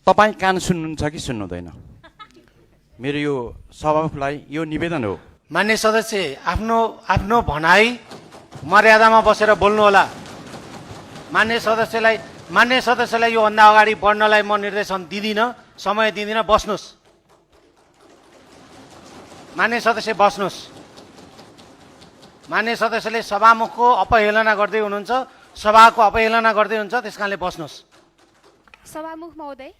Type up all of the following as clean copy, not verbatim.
तपाईँ कान सुन्नुहुन्छ कि सुन्नुहुँदैन? मेरो यो सभामुखलाई यो निवेदन हो। मान्य सदस्य, आफ्नो भनाई मर्यादामा बसेर बोल्नु होला। मान्य सदस्यलाई यो भन्दा अगाडि बढ्नलाई म निर्देशन दिदिनँ, समय दिदिनँ। बस्नुहोस् मान्य सदस्य, बस्नुहोस्। मान्य सदस्यले सभामुखको अपहेलना गर्दै हुनुहुन्छ, सभाको अपहेलना गर्दै हुनुहुन्छ, त्यसकारणले बस्नुहोस्। सभामुख महोदय,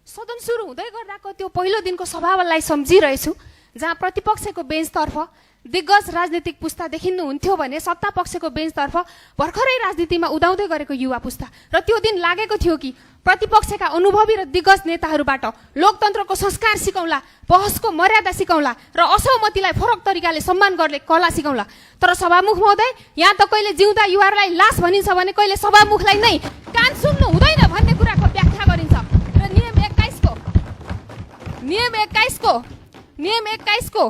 सदन सुरु हुँदै गर्दाको त्यो पहिलो दिनको सभालाई सम्झिरहेछु, जहाँ प्रतिपक्षको बेन्चतर्फ दिग्गज राजनीतिक पुस्ता देखिनुहुन्थ्यो भने सत्ता पक्षको बेन्चतर्फ भर्खरै राजनीतिमा उदाउँदै गरेको युवा पुस्ता। र त्यो दिन लागेको थियो कि प्रतिपक्षका अनुभवी र दिग्गज नेताहरूबाट लोकतन्त्रको संस्कार सिकाउला, बहसको मर्यादा सिकाउला र असहमतिलाई फरक तरिकाले सम्मान गर्ने कला सिकाउला। तर सभामुख महोदय, यहाँ त कहिले जिउँदा युवाहरूलाई लास भनिन्छ भने कहिले सभामुखलाई नै कान सुन्नु हुँदैन भन्ने कुराको व्याख्या गरिन्छ। र नियम 21 को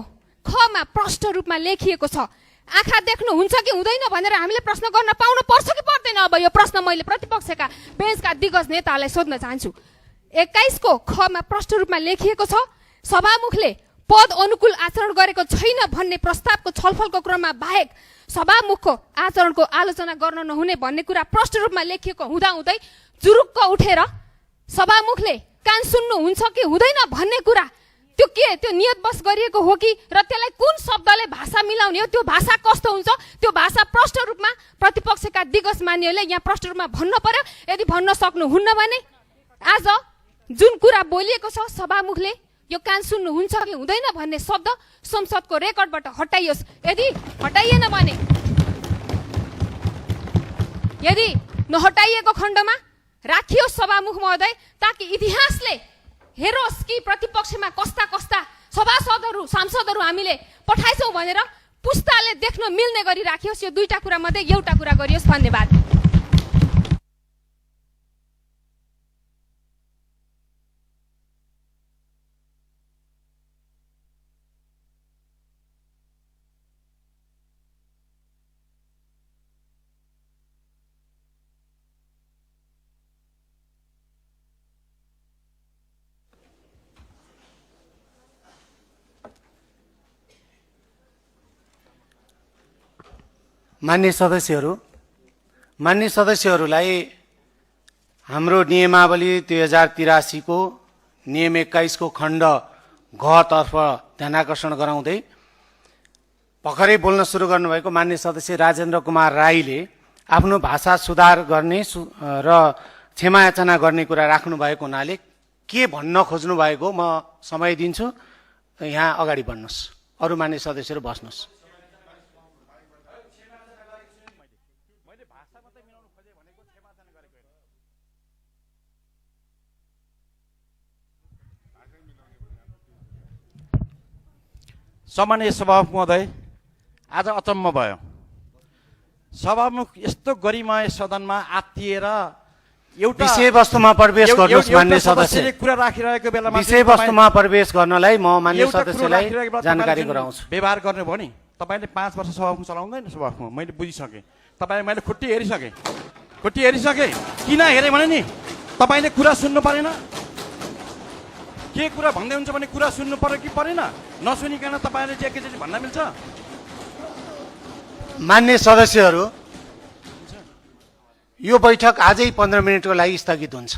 खमा प्रष्ट रूपमा लेखिएको छ, आँखा देख्नु हुन्छ कि हुँदैन भनेर हामीले प्रश्न गर्न पाउनु पर्छ कि पर्दैन? अब यो प्रश्न मैले प्रतिपक्षका बेन्चका दिग्गज नेताहरूलाई सोध्न चाहन्छु। 21 को खमा प्रष्ट रूपमा लेखिएको छ, सभामुखले पद अनुकूल आचरण गरेको छैन भन्ने प्रस्तावको छलफलको क्रममा बाहेक सभामुखको आचरणको आलोचना गर्न नहुने भन्ने कुरा प्रष्ट रूपमा लेखिएको हुँदाहुँदै जुरुक्क उठेर सभामुखले कान सुन्नु हुन्छ कि हुँदैन भन्ने कुरा त्यो के त्यो नियतवश गरिएको हो कि र त्यसलाई कुन शब्दले भाषा मिलाउने हो? त्यो भाषा कस्तो हुन्छ? त्यो भाषा प्रष्ट रूपमा प्रतिपक्षका दिग्गज मान्यहरूले यहाँ प्रष्ट रूपमा भन्नु पर्यो। यदि भन्न सक्नुहुन्न भने आज जुन कुरा बोलिएको छ, सभामुखले यो कान सुन्नु हुन्छ कि हुँदैन भन्ने शब्द संसदको रेकर्डबाट हटाइयोस्। यदि हटाइएन भने, यदि नहटाइएको खण्डमा राखियोस् सभामुख महोदय, ताकि इतिहासले हेरोस् कि प्रतिपक्षमा कस्ता कस्ता सभासदहरू सांसदहरू हामीले पठाइछौँ भनेर पुस्ताले देख्न मिल्ने गरी राखियोस्। यो दुईटा कुरा मध्ये एउटा कुरा गरियोस्। धन्यवाद। मान्य सदस्यहरूलाई हाम्रो नियमावली 2083 को नियम 21 को खण्ड घ तर्फ ध्यानाकर्षण गराउँदै भर्खरै बोल्न सुरु गर्नुभएको मान्य सदस्य राजेन्द्र कुमार राईले आफ्नो भाषा सुधार गर्ने र क्षमायाचना गर्ने कुरा राख्नु भएको हुनाले के भन्न खोज्नु भएको म समय दिन्छु। यहाँ अगाडि बढ्नुहोस्। अरू मान्य सदस्यहरू बस्नुहोस्। सामान्य सभामुख महोदय, आज अचम्म भयो। सभामुख यस्तो गरिमाय सदनमा आत्तिएर एउटा विषयवस्तुमा प्रवेश गर्नुहोस्। मान्य सदस्य, कुरा राखिरहेको बेलामा विषयवस्तुमा प्रवेश गर्नलाई म मान्य सदस्यलाई जानकारी गराउँछु। व्यवहार गर्नुभयो नि, तपाईँले 5 वर्ष सभामुख चलाउँदैन। सभामुख मैले बुझिसकेँ, तपाईँले मैले खुट्टी हेरिसकेँ। किन हेरेँ भने नि, तपाईँले कुरा सुन्नु परेन? के कुरा भन्दै हुन्छ भने कुरा सुन्नु पर्यो कि परेन? नसुनिकन तपाईँले जे एकैचोटि भन्न मिल्छ? मान्य सदस्यहरू, यो बैठक आजै 15 मिनटको लागि स्थगित हुन्छ।